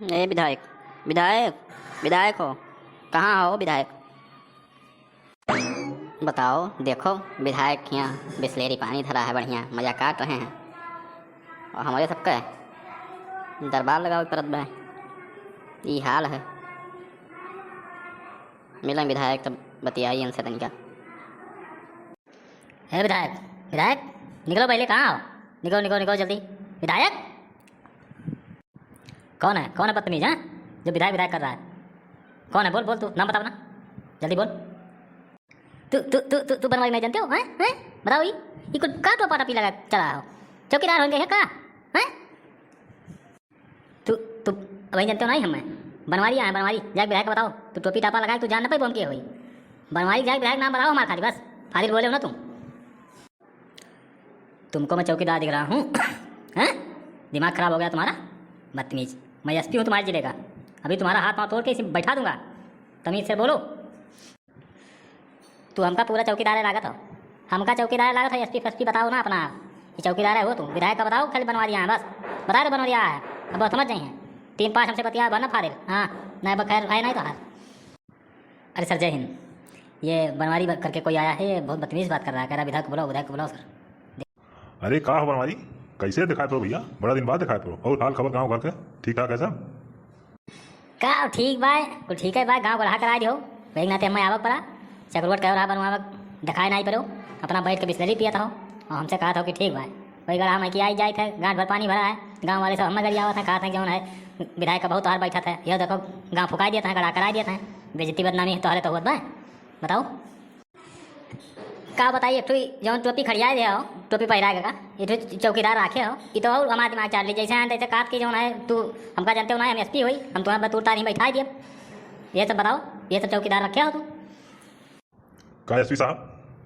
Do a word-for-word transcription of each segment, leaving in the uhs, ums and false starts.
ए विधायक, विधायक, विधायक हो, कहाँ हो विधायक? बताओ, देखो, विधायक हियाँ बिसलेरी पानी धरा है, बढ़िया मजा काट रहे हैं, और हमरे सबके दरबार लगावे परत बा। ई हाल है। मिलें विधायक, तब बतियाई इनसे तनिका। हे विधायक, विधायक, निकलो पहले, कहाँ हो? निकलो, निकलो, निकलो जल्दी। विधायक, कौन है, कौन है बदतमीज, हाँ, जो विधायक विधायक कर रहा है? कौन है? बोल, बोल, तू नाम बताओ ना, जल्दी बोल। तू, तू, तू, तू, तू बनवारी नहीं जानते हो, हैं? हैं? बताओ, ये, ये कुल का टोपा टोपी लगा चला हो? चौकीदार होंगे है का? हैं? तू, तू वही जानते हो नहीं हमें? बनवारी आए, बनवारी। जाके विधायक को बताओ, तू टोपी टापा लगाए, तू जान ना पाई, हम के होई। बनवारी जाके विधायक नाम बताओ हमारे खाली, बस। फाजिल बोले हो ना तुम। तुमको मैं चौकीदार दिख रहा हूँ? हैं? दिमाग खराब हो गया तुम्हारा? बदतमीज, मैं एसपी हूँ तुम्हारे जिले का। अभी तुम्हारा हाथ पाँव तोड़ के इसे बैठा दूंगा। तमीज से बोलो। तू हमका पूरा चौकीदार लागत हो, हमका चौकीदार लागत हो। एसपी फेसपी बताओ ना अपना आप, ये चौकीदार है हो तू? विधायक का बताओ, खाली बनवारी आए बस, बता दो बनवारी आए है। अब बहुत समझ जाइए, तीन पाँच हमसे बतिया बना फाजिल। हाँ, नहीं बखैर है नहीं तो हार। अरे सर, जय हिंद। ये बनवारी ब-, करके कोई आया है, ये बहुत बदतमीज बात कर रहा है, कह रहा विधायक को बुलाओ, विधायक को बुलाओ सर। अरे का हो बनवारी, कैसे दिखाई पड़ो भैया, बड़ा दिन बाद दिखाई पड़ो। और हाल खबर गाँव घर के ठीक ठाक है सब? का ठीक बा, कुल ठीक है बा, गाँव गढ़ा कराए दियो, वही नाते हमें आवक पड़ा। चक्रवट कहो रहा बनवावक, दिखाए नहीं पड़ो, अपना बैठ के बिसलेरी पियत हो और हमसे कहत हो कि ठीक बा। वही गढ़ा में कि आई जाए थे, गांठ भर पानी भरा है, गाँव वाले सब हमें गरियावत हैं, कहत हैं कि जौन है विधायक का बहुत हार बैठत है, यह देखो गाँव फुकाई देते हैं, गढ़ा कराए देते हैं, बेइज्जती बदनामी तोहरे तो होत बा। बताओ। का बताई, एक ठो ई जौन टोपी खड़ियाए दे हो, टोपी पहिरा के का, एक ठो चौकीदार राखे हो, ई तो और हमार दिमाग चाट ली। जैसे हैं तैसे काट के जौन है, तू हमका जानते हो ना, हम एसपी होई, हम तुम्हें बतूर तारी बैठा दिए। ये सब बताओ, ये सब चौकीदार रखे हो तू? का एसपी साहब,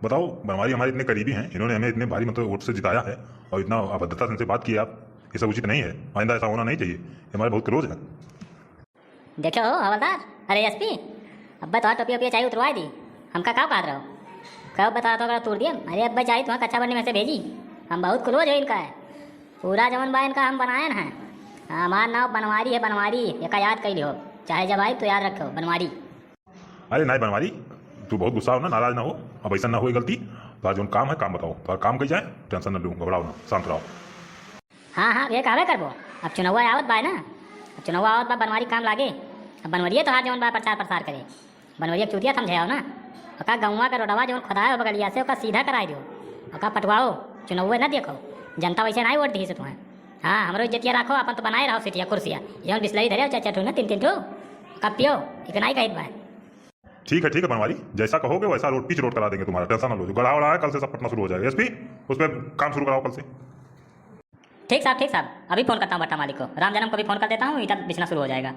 बताओ, बनवारी हमारे इतने करीबी हैं, इन्होंने हमें इतने भारी मतलब वोट से जिताया है और इतना अभद्रता से इनसे बात की है आप, ये सब उचित नहीं है, आइंदा ऐसा होना नहीं चाहिए, ये हमारे बहुत क्लोज है। देखो हो हवलदार, अरे एसपी, अब्बे तोहार टोपी ओपिया चाहिए उतरवाए दी। हमका का कहत रहो? कहो बता तो अगर तोड़ दिए। अरे अब्बे चाहिए तुम्हें कच्चा बंडी में से भेजी। हम बहुत क्लोज हो इनका है। पूरा जवन बा इनका हम बनायन है। हमार नाव बनवारी है, बनवारी। एका याद कइ लिहो। चाहे जब आई तो याद रखो, बनवारी। अरे नाई बनवारी, तू बहुत गुस्सा हो ना, नाराज ना हो। अब ऐसा ना होई गलती। तोहार जौन काम है, काम बताओ। तोहार काम कही जाए, टेंशन ना लो, घबराओ ना, शांत रहो। हाँ, हाँ, ये कहबे करबो। अब चुनौवा आवत बा ना, अब चुनौवा आवत बा, बनवारी काम लागे। अब बनवरिये तोहार जौन बा प्रचार प्रसार करे, बनवरिया के चूतिया समझे हो ना। ओका गौवा के रोडवा जौन खोदाए हो बगलिया से, ओका सीधा कराए दियो, ओका पटवाओ, चुनौवे न देखो। जनता वैसे नाई वोट दी से तुम्हें। हाँ, हमरो इज्जतिया राखो, अपन तो बनाए रहो सीटिया कुर्सिया। जौन बिसलरी धरे हो चार चार ठो ना, तीन तीन ठो, ओका पियो, इतना ही कहित बा। ठीक है, ठीक है बनवारी, जैसा कहोगे वैसा रोड, पिच रोड करा देंगे तुम्हारा, टेंशन ना लो। जो गढ़ा वढ़ा है, कल से सब पटना शुरू हो जाएगा। एसपी, उस पर काम शुरू कराओ कल से। ठीक साहब, ठीक साहब, अभी फोन करता हूँ भट्टा मालिक को, राम जन्म को भी फोन कर देता हूँ, ईंटा बिछना शुरू हो जाएगा।